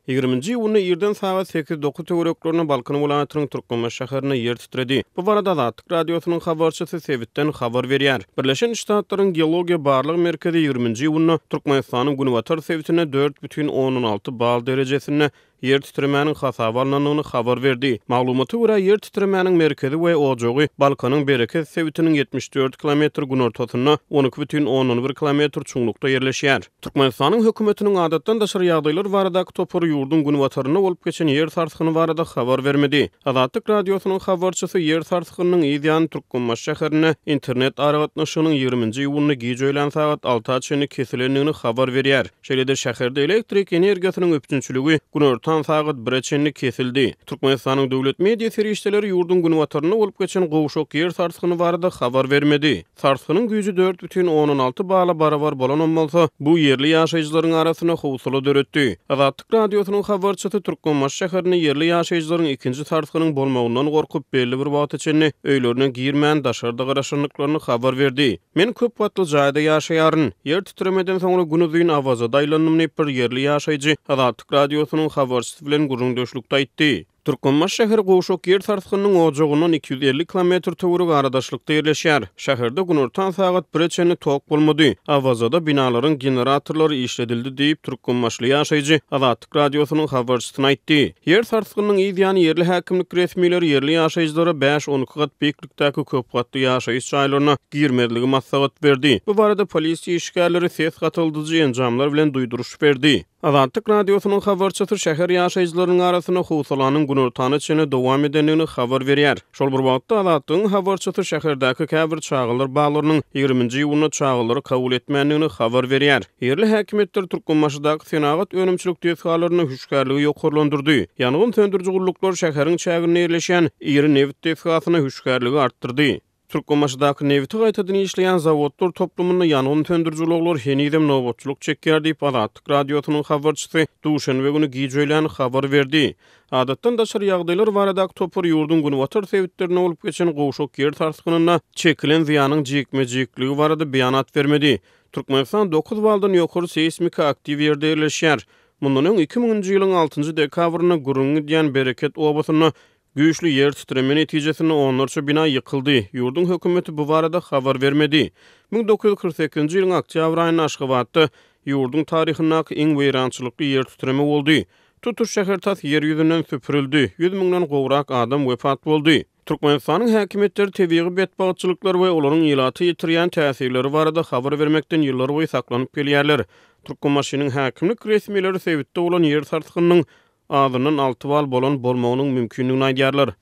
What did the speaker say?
Ýigriminji iýunda irden sagat sekiz-dokuz töwereklerinde Balkan welaýatynyň Türkmenbaşy şäherinde ýer titredi. Bu barada Azatlyk Radiosynyň habarçysy sebitden habar berýär. Birleşen Ştatlaryň Geologiýa barlag merkezi ýigriminji iýunda Türkmenistanyň günbatar sebitinde 4,6 bal derejesinde ýer titremäniň hasaba alnandygyny habar berdi. Maglumata görä, ýer titremäniň merkezi we ojagy Balkanyň Bereket sebitiniň 74 kilometr günortasynda, 12,1 kilometr çuňlukda ýerleşýär. Türkmenistanyň hökümetiniň Adatdan daşary ýagdaýlar baradaky topary ýurduň günbatarynda bolup geçen ýer sarsgyny barada habar bermedi. Azatlyk Radiosynyň habarçysy ýer sarsgynynyň yz ýany Türkmenbaşy şäherinde internet aragatnaşygynyň ýigriminji iýunda giç öýlän sagat alta çenli kesilendigini habar berýär. Şeýle-de şäherde elektrik energiýasynyň üpjünçiligi günortan sagat bire çenli kesildi. Türkmenistanyň döwlet media serişdeleri ýurduň günbatarynda bolup geçen gowşak ýer sarsgyny barada habar bermedi. Sarsgynyň güýji 4,6 bala barabar bolanam bolsa, bu ýerli ýaşaýjylaryň arasynda howsala döretdi. Azatlyk Radiosynyň habarçysy Türkmenbaşy şäherinde ýerli ýaşaýjylaryň ikinji sarsgynyň bolmagyndan gorkup, belli bir wagta çenli öýlerine girmän, daşarda garaşandyklaryny habar berdi. Men köp gatly jaýda ýaşaýaryn. Ýer titremeden soňra günuzyn Awazada aýlandym diýip, bir ýerli ýaşaýjy Azatlyk Radiosynyň habarçysy bilen gürrüňdeşlikde aýtdy. Türkmenbaşy şäheri gowşak ýer sarsgynynyň ojagyndan 250 kilometr töweregi aradaşlykda ýerleşýär. Şäherde günortan sagat bire çenli tok bolmady. Awazada binalaryň generatorlary işledildi diýip, türkmenbaşyly ýaşaýjy Azatlyk Radiosynyň habarçysyna aýtdy. Ýer sarsgynynyň yz ýany ýerli häkimlik resmileri ýerli ýaşaýjylara bäş-on iki gat beýiklikdäki köp gatly ýaşaýyş jaýlaryna girmezligi maslahat berdi. Bu barada polisiýa işgärleri ses gataldyjy enjamlar bilen duýduryş berdi. Azatlyk Radiosynyň habarçysy şäher ýaşaýjylarynyň arasynda howsalanyň günortana çenli dowam edendigini habar berýär. Şol bir wagtda, Azatlygyň habarçysy şäherdäki käbir çagalar baglarynyň ýigriminji iýunda çagalary kabul etmändigini habar berýär. Ýerli häkimiýetler Türkmenbaşydaky senagat önümçilik desgalarynda hüşgärligi ýokarlandyrdy. Ýangyn söndüriji gulluklar şäheriň çäginde ýerleşýän iri nebit desgasynda hüşgärligi artdyrdy. Türkmenbaşydaky nebiti gaýtadan işleýän zawodlar toplumynda ýangyn söndüriji ulaglar henizem nobatçylyk çekýär diýip, Azatlyk Radiosynyň habarçysy duşenbe güni giç öýlän habar berdi. Adatdan daşary ýagdaýlar baradaky topar ýurduň günbatar sebitlerinde bolup geçen gowşak ýer sarsgynynda çekilen zyýanyň jikme-jikligi barada beýanat bermedi. Türkmenistan dokuz baldan ýokary seýsmiki aktiw ýerde ýerleşýär. Mundan öň, iki müňünji ýylyň altynjy dekabrynda gürrüňi gidýän Bereket obasynda Güýçli ýer titreme netijesinde onlarça bina ýykyldy. Ýurduň hökümeti bu barada habar bermedi. 1948-nji ýylyň oktýabr aýynda Aşgabatda ýurduň taryhyndaky iň weýrançylykly ýer titreme boldy. Tutuş şäher tas ýer ýüzünden süpürildi, ýüz müňden gowrak adam wepat boldy. Türkmenistanyň häkimiýetleri tebigy betbagtçylyklar we olaryň ilata ýetirýän täsirleri barada habar bermekden ýyllarboýy saklanyp gelýärler. Türkmenbaşynyň häkimlik resmileri sebitde bolan ýer sarsgynynyň azyndan alty bal bolan bolmagynyň mümkindigini aýdýarlar.